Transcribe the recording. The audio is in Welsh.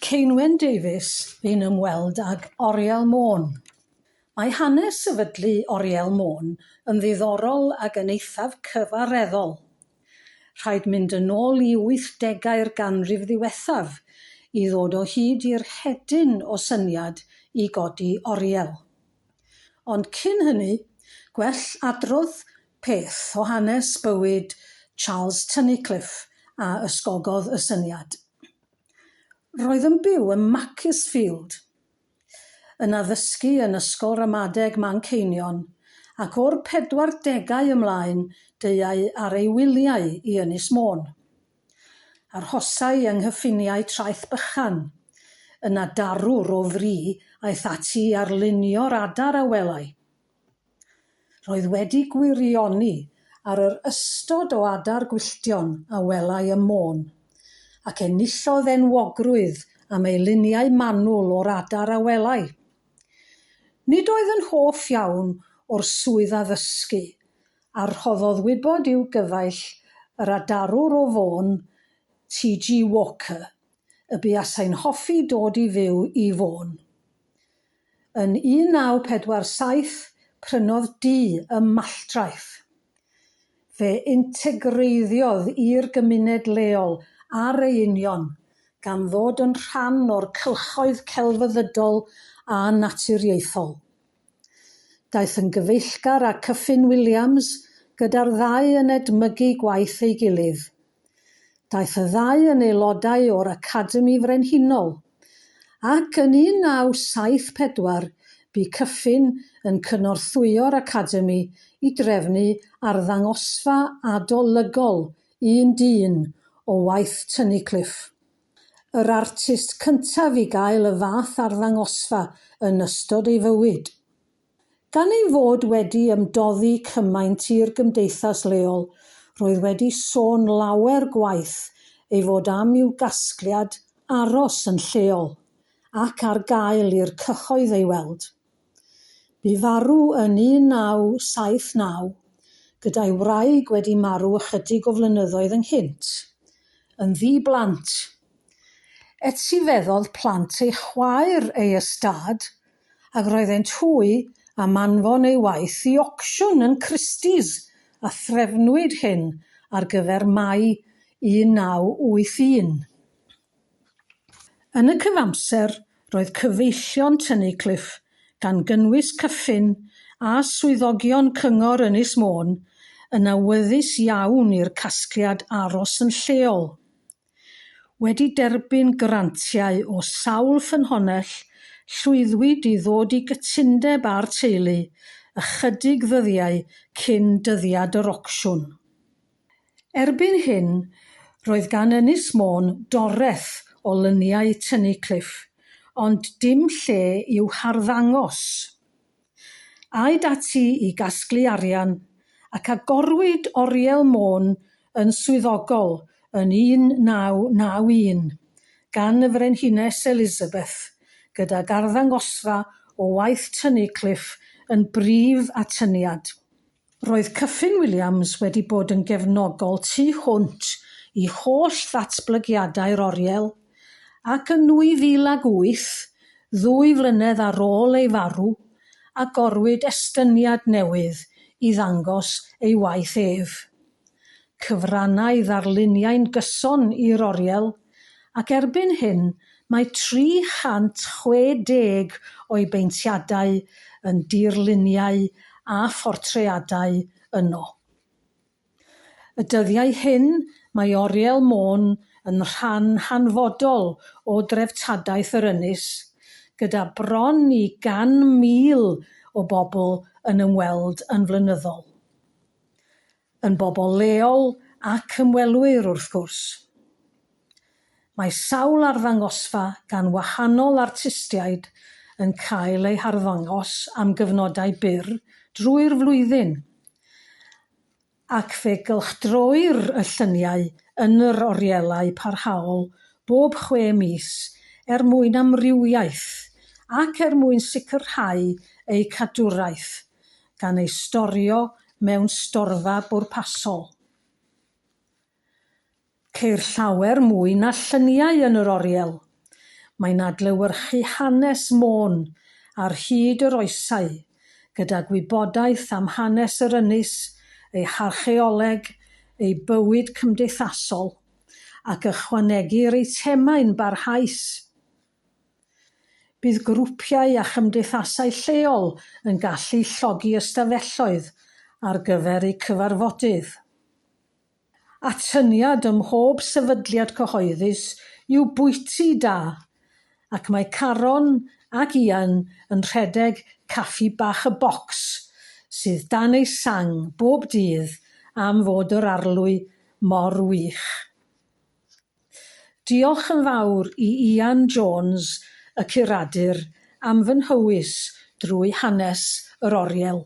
Ceinwen Davies fu'n ymweld ag Oriel Môn. Mae hanes sefydlu Oriel Môn yn ddiddorol ac yn eithaf cyfareddol. Rhaid mynd yn ôl i wythdegau'r ganrif ddiwethaf i ddod o hyd i'r hedyn o syniad i godi oriel. Ond cyn hynny, gwell adrodd peth o hanes bywyd Charles Tunnicliffe a ysgogodd y syniad. Roedd yn byw ym Macclesfield, yn addysgu yn Ysgol Ramadeg Manceinion, ac o'r pedwardegau ymlaen deuai ar ei wyliau i Ynys Môn. Arhosai yng nghyffiniau Traeth Bychan. Yna darwr o fri aeth ati i arlunio'r adar a welai. Roedd wedi gwirioni ar yr ystod o adar gwylltion a welai ym Môn, ac enillodd enwogrwydd am ei luniau manwl o'r adar a welai. Nid oedd yn hoff iawn o'r swydd addysgu, a rhoddodd wybod i'w gyfaill, yr adarwr o Fôn, TG Walker, y buasai'n hoffi dod i fyw i Fôn. Yn 1947, prynodd dŷ ym Malltraeth. Fe integreiddiodd i'r gymuned leol ar ei union, gan ddod yn rhan o'r cylchoedd celfyddydol a naturiaethol. Daeth yn gyfeillgar â Kyffin Williams, gyda'r ddau yn edmygu gwaith ei gilydd. Daeth y ddau yn aelodau o'r Academi Frenhinol, ac yn 1974 bu Kyffin yn cynorthwyo'r Academi i drefnu arddangosfa adolygol un dyn o waith Tunnicliffe, yr artist cyntaf i gael y fath arddangosfa yn ystod ei fywyd. Gan ei fod wedi ymdoddi cymaint i'r gymdeithas leol, roedd wedi sôn lawer gwaith ei fod am i'w gasgliad aros yn lleol ac ar gael i'r cyhoedd ei weld. Bu farw yn 1979, gyda'i wraig wedi marw ychydig o flynyddoedd ynghynt, yn ddi-blant. Etifeddodd plant ei chwaer ei ystâd ac roeddent hwy am anfon ei waith i ocsiwn yn Christie's a threfnwyd hyn ar gyfer Mai 1981. Yn y cyfamser, roedd cyfeillion Tunnicliffe, gan gynnwys Kyffin a swyddogion Cyngor Ynys Môn, yn awyddus iawn i'r casgliad aros yn lleol. Wedi derbyn grantiau o sawl ffynhonnell, llwyddwyd i ddod i gytundeb â'r teulu ychydig ddyddiau cyn dyddiad yr ocsiwn. Erbyn hyn, roedd gan Ynys Môn doreth o lyniau Tunnicliffe, ond dim lle i'w harddangos. Aed ati i gasglu arian, ac agorwyd Oriel Môn yn swyddogol yn 1991 gan y Frenhines Elizabeth, gydag arddangosfa o waith Tunnicliffe yn brif atyniad. Roedd Kyffin Williams wedi bod yn gefnogol tu hwnt i holl ddatblygiadau'r oriel, ac yn 2008, ddwy flynedd ar ôl ei farw, agorwyd estyniad newydd i ddangos ei waith ef. Cyfrannai ddarluniau'n gyson i'r oriel, ac erbyn hyn mae 360 o'i beintiadau yn dirluniau a phortreadau yno. Y dyddiau hyn mae Oriel Môn yn rhan hanfodol o dreftadaeth yr ynys, gyda bron i 100,000 o bobl yn ymweld yn flynyddol. Yn bobl leol ac ymwelwyr, wrth gwrs. Mae sawl arddangosfa gan wahanol artistiaid yn cael eu harddangos am gyfnodau byr drwy'r flwyddyn, ac fe gylchdroir y lluniau yn yr orielau parhaol bob chwe mis er mwyn amrywiaeth ac er mwyn sicrhau eu cadwraeth, gan eu storio mewn storfa bwrpasol. Ceir llawer mwy na lluniau yn yr oriel. Mae'n adlewyrchu hanes Môn ar hyd yr oesau, gyda gwybodaeth am hanes yr ynys, ei harcheoleg, ei bywyd cymdeithasol, ac ychwanegu'r eitemau'n barhaus. Bydd grwpiau a chymdeithasau lleol yn gallu llogi ystafelloedd ar gyfer eu cyfarfodydd. Atyniad ym mhob sefydliad cyhoeddus yw bwyty da, ac mae Caron ac Ian yn rhedeg Caffi Bach y Bocs, sydd dan ei sang bob dydd am fod yr arlwy mor wych. Diolch yn fawr i Ian Jones, y curadur, am fy nhywys drwy hanes yr oriel.